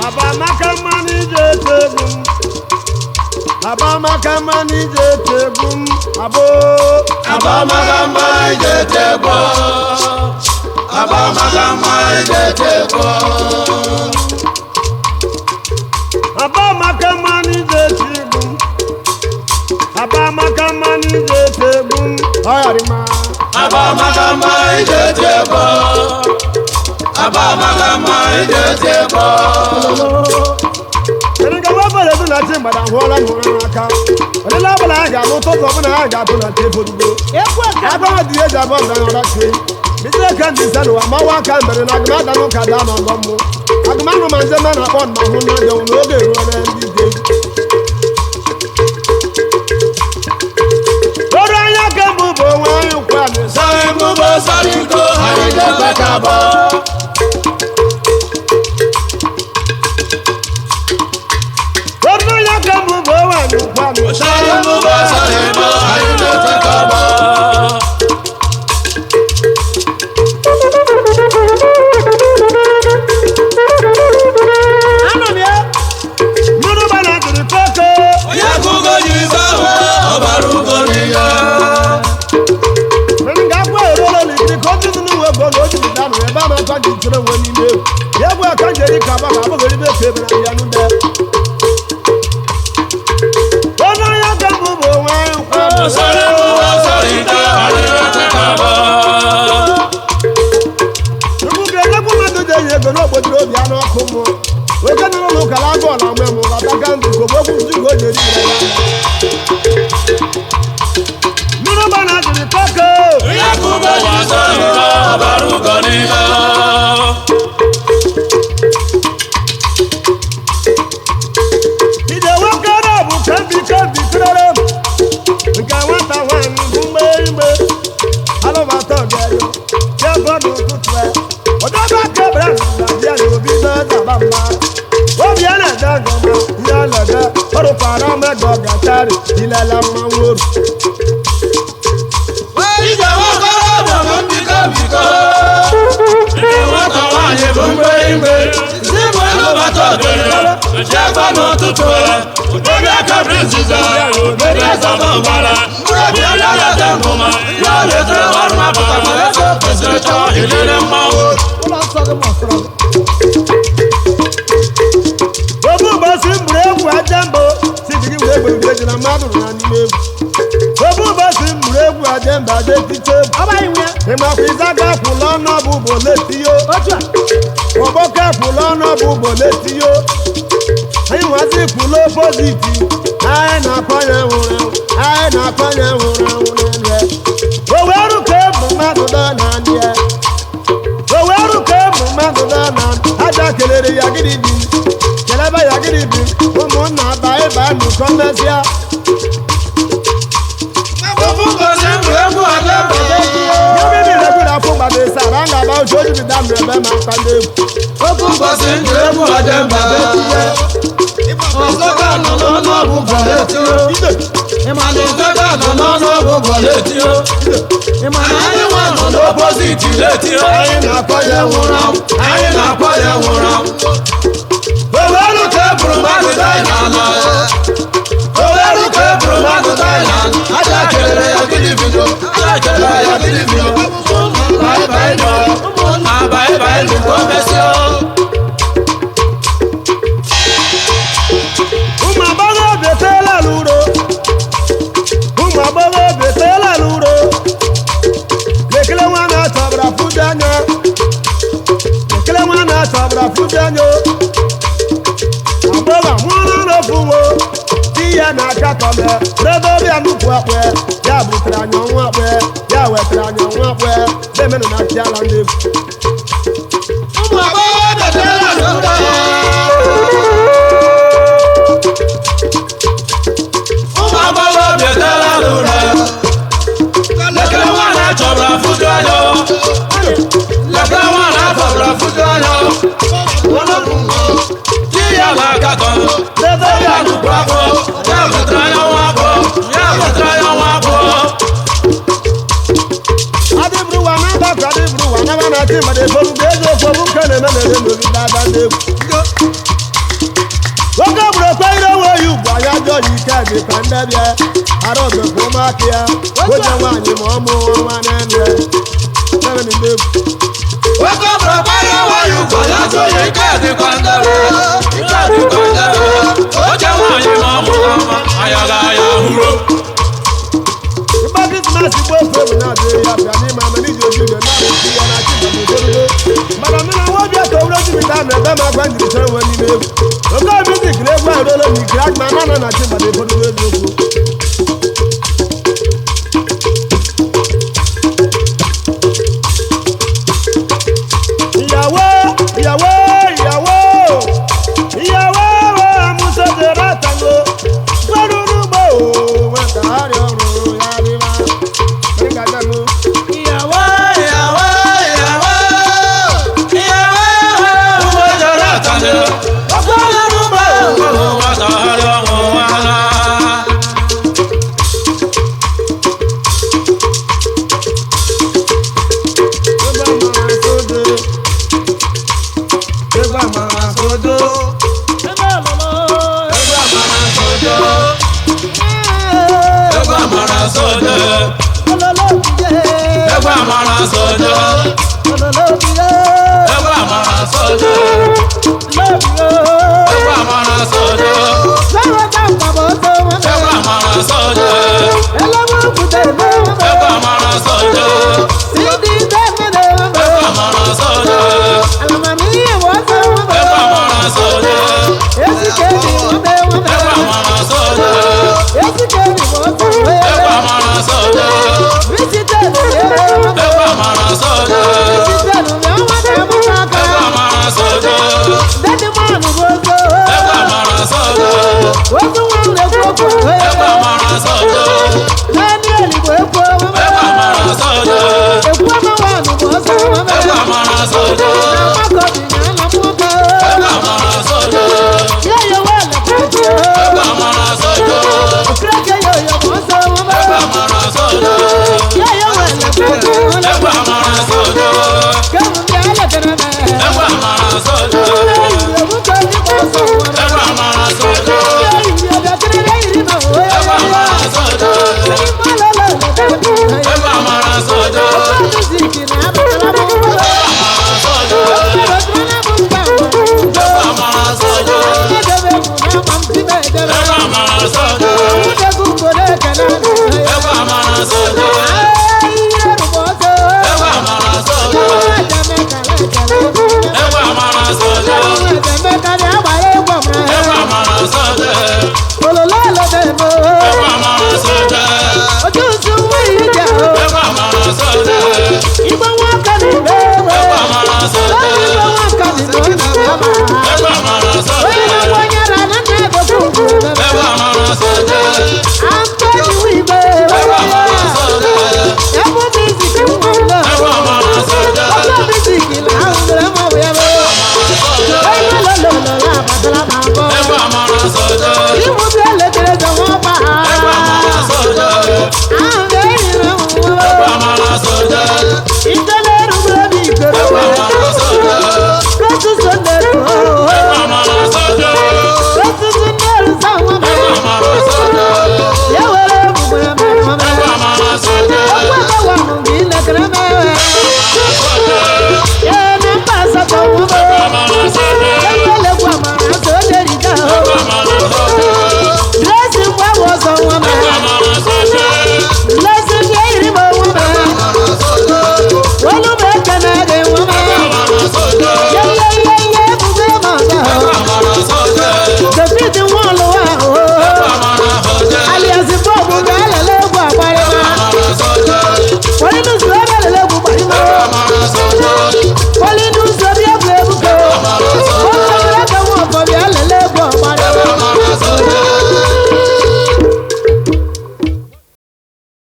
Abamaka mmanụ ije ete egwu m. Abamaka mmanụ ije ete egwu m. Abo. Abamaka mma ije ete egwu. Abamaka mma ije ete egwu. Abamaka mmanụ ije ete egwu m. Abamaka mmanụ ije ete egwu m. Ọyarịma. Abamaka mma ije ete egwu. Abamaka mma ije ete egwu. Kedu ka nwa bọọlụ edu na chi mgbada hụọla m ụra n'aka. Olele ọbụla ha ga-alụ ụtụtụ ọbụla ha ga-atụ na chi efodugo. Agbawa dị eji abụọ na ọra chi. Bido ka ndị nse n'ụwa mawa aka mbere na agụmada n'ụka daa n'ọgọ mmụ. Agụmanụ ma njem a na-akpọ mma hụ na ajọ n'oge eruola ndị ide. Oru anya ka mbụ bụ onwe anyị ukwu anyị. Sáré mú bọ́ sáré kó anyị ga-ekwe ka bọ́. Oru anya ka mbụ bụ onwe anyị ukwu anyị. Sáré mú bọ́ sáré kó anyị ga-ekwe ka bọ́. Anọ m ya. Mmiri ụgbọala jiri koko. Onye akụkọ ji sáwọ́ ọbara ugo n'ihe. Nga akwa eruola n'ikiri ka oji nínú ìwé gbọ́ na oji bìtá nù ebe a ma ji chere nwe n'ime egwu. Ya egwu aka nje eri ka agbagha abụghị ebe efu ebe na ya nụ Onye anya ka mbụ bụ onwe anyị ukwu anyị. Sáré mú bọ́ sáré kó anyị ga-ekwe ka bọ́. Chukwu ga-enyekwu mmadụ ji enyi ego n'ogbodoro obi ya n'ọkụ mmụọ. Oke nọ n'ụlọ ụka la agụọ na mgbe mụ ghọta ka ndụ ka okwu Chukwu o ji eri ire ya. Mmiri ụgbọala jiri koko. Onye akụkọ ji sáré kó ọbara ugo n'ihe. Ije nwoke na bụ kembi kembi kụrere m. Nke nwata nwaanyị bụ mgbe igbe. Alụbata ọbịa yo, ya bụ n'ụtụtụ ya. Ọdọba kebere na bịa na obi na-adaba mma. Obi a na-ede ngọma, ihe a na-ede, ọrụkwara mmegọ gachari, ilela mmanwụ oru. Ije nwoke bụ mbikọ mbikọ. Ije nwata nwaanyị bụ mgbe igbe. Ndị bụ alụbata ọbịa jekwa n'ụtụtụ. Obi aka bụ nzuzo, obi ezọba ọbara. Obi anaghị ngụma, ya na-etere ọrụ mapụta ma eze kwesịrị chọọ ilere mmanwụ. Ụlọ nsọ gị masịrị m. Obu ụbọchị m gburu egwu aja mbụ si jiri wee gburu eji na mmadụ nọ na n'ime egwu. Obu ụbọchị m gburu egwu aja mba aja etite egwu. Ịmakwa ịzaga kwụlụ ọnụ ọbụ bụ ole tiyo. Ọgbọka kwụlụ ọnụ ọbụ bụ ole tiyo. Anyị nwazi kwụlụ opoziti. Anyị na-akwanye nwụrụ anwụ. Anyị na-akwanye nwụrụ anwụ n'elu ya. O wee ru ka ebu mmadụ dọ na ndị ya. O wee ru ka ebu mmadụ dọ na aja kelere ya gịnị bi kelebe ya gịnị bi ụmụnna baa ịba nụkọ mmesịa. Obu ụbọchị m gburu egwu aja mbụ. Ya mmiri rekwuru afọ gbado ịsa ara nga aba otu oji bida mrụ ebe ma mkpa ndị egwu. Obu ụbọchị m gburu egwu aja mbụ. Ọzọka nọ n'ọnụ ọgwụgwọ na-etio. Ịma na ọzọka nọ n'ọnụ ọgwụgwọ na-etio. Ịma na anyị nwa nọ n'opoziti na-etio. Anyị na-akpọ ya nwụrụ anwụ. Anyị na-akpọ ya nwụrụ anwụ. Oweru ka e buru mmadụ daa n'ala. Oweru ka e buru mmadụ daa n'ala. Aja kelere ya gịnị bido. Aja kelere ya gịnị bido. Ụmụnna bye bye nọ. Ụmụnna bye bye nọ. Ka o mesịa. Ụmụ agbọghọ betela n'uro. Ụmụ agbọghọ betela n'uro. Lekele nwa na-achọbara fụdụ anya. Lekele nwa na-achọbara fụdụ anya. Agbọghọ mụrụ n'ofu nwo. Di ya na-aka tọme. N'ebe ọbịa nnukwu akpụ ya butere anya ọnwụ akpụ ya wetara anya ọnwụ akpụ demenụ na achịala ndị egwu. Ụmụ agbọghọ betela n'uro. Ụmụ agbọghọ betela n'uro. Lekere nwa na-achọbara fụdụ anya. Lekere nwa na-achọbara fụdụ anya. ya na-akatọ. Ya nnukwu akpụ, ya pụtara ya nwa akpụ, ya pụtara ya nwa akpụ. Adịbụrụwa na-agbakọ adịbụrụwa naba na achị mmadụ efolu ga eji okwu ọbụ nke na-eme na-ere n'obi dada ndị egwu. Oge gburu ekwe ire onwe ya ugbu anyị ajọ ya ike dị ka ndị bịa ara ọbịakwa ụmụaka ya oje nwaanyị ma ọ mụ nwa na-eme ya. Ebe ndị egwu. Oke ọbụla kwara nwanyị ugwu ya tụ ya ike dịkwa ndebe, ike dịkwa ndebe. Oche nwaanyị ma ọ mụta nwa, ayaga ya hụrụ. Ịgba Krismas igbo ofe egwu na-adịghị ya bịa n'ime ama n'iji oji uge na-arụsi ya na achị mmadụ ogologo. Mana mụ na nwa ọbịa ka owuro jupụta na ebe m agwa njiri chọrọ onwe n'ime egwu. Oke obi zikiri egwu ahụ ruola n'ikiri agma na na achị mmadụ ogologo eziokwu. Ìyàwó, ìyàwó, ìyàwó, ìyàwó, amúsọ̀dẹ̀ rátango, gbẹ́rùrúgbò, wọn kà á rí ọrùn yá rí wá. Mẹ́rin gàdá mú. Ìyàwó, ìyàwó, ìyàwó, ìyàwó, ọmọ ìjọra àtàlẹ́. Ọkọ Yorùbá òun wá sọ̀rọ̀ òun wá lọ. Egwu amara sodo. Egwu amara sodo. Egwu amara sodo. Egwu amara sodo. Egwu amara sodo. Egwu amara sodo. Egwu amara sodo. Egwu amara sodo. Egwu amara sodo. Egwu amara sodo. Egwu amara sodo. Egwu amara sodo. Egwu amara sodo. Egwu amara sodo. Egwu amara sodo. Egwu amara sodo. Egwu amara sodo. Egwu amara sodo.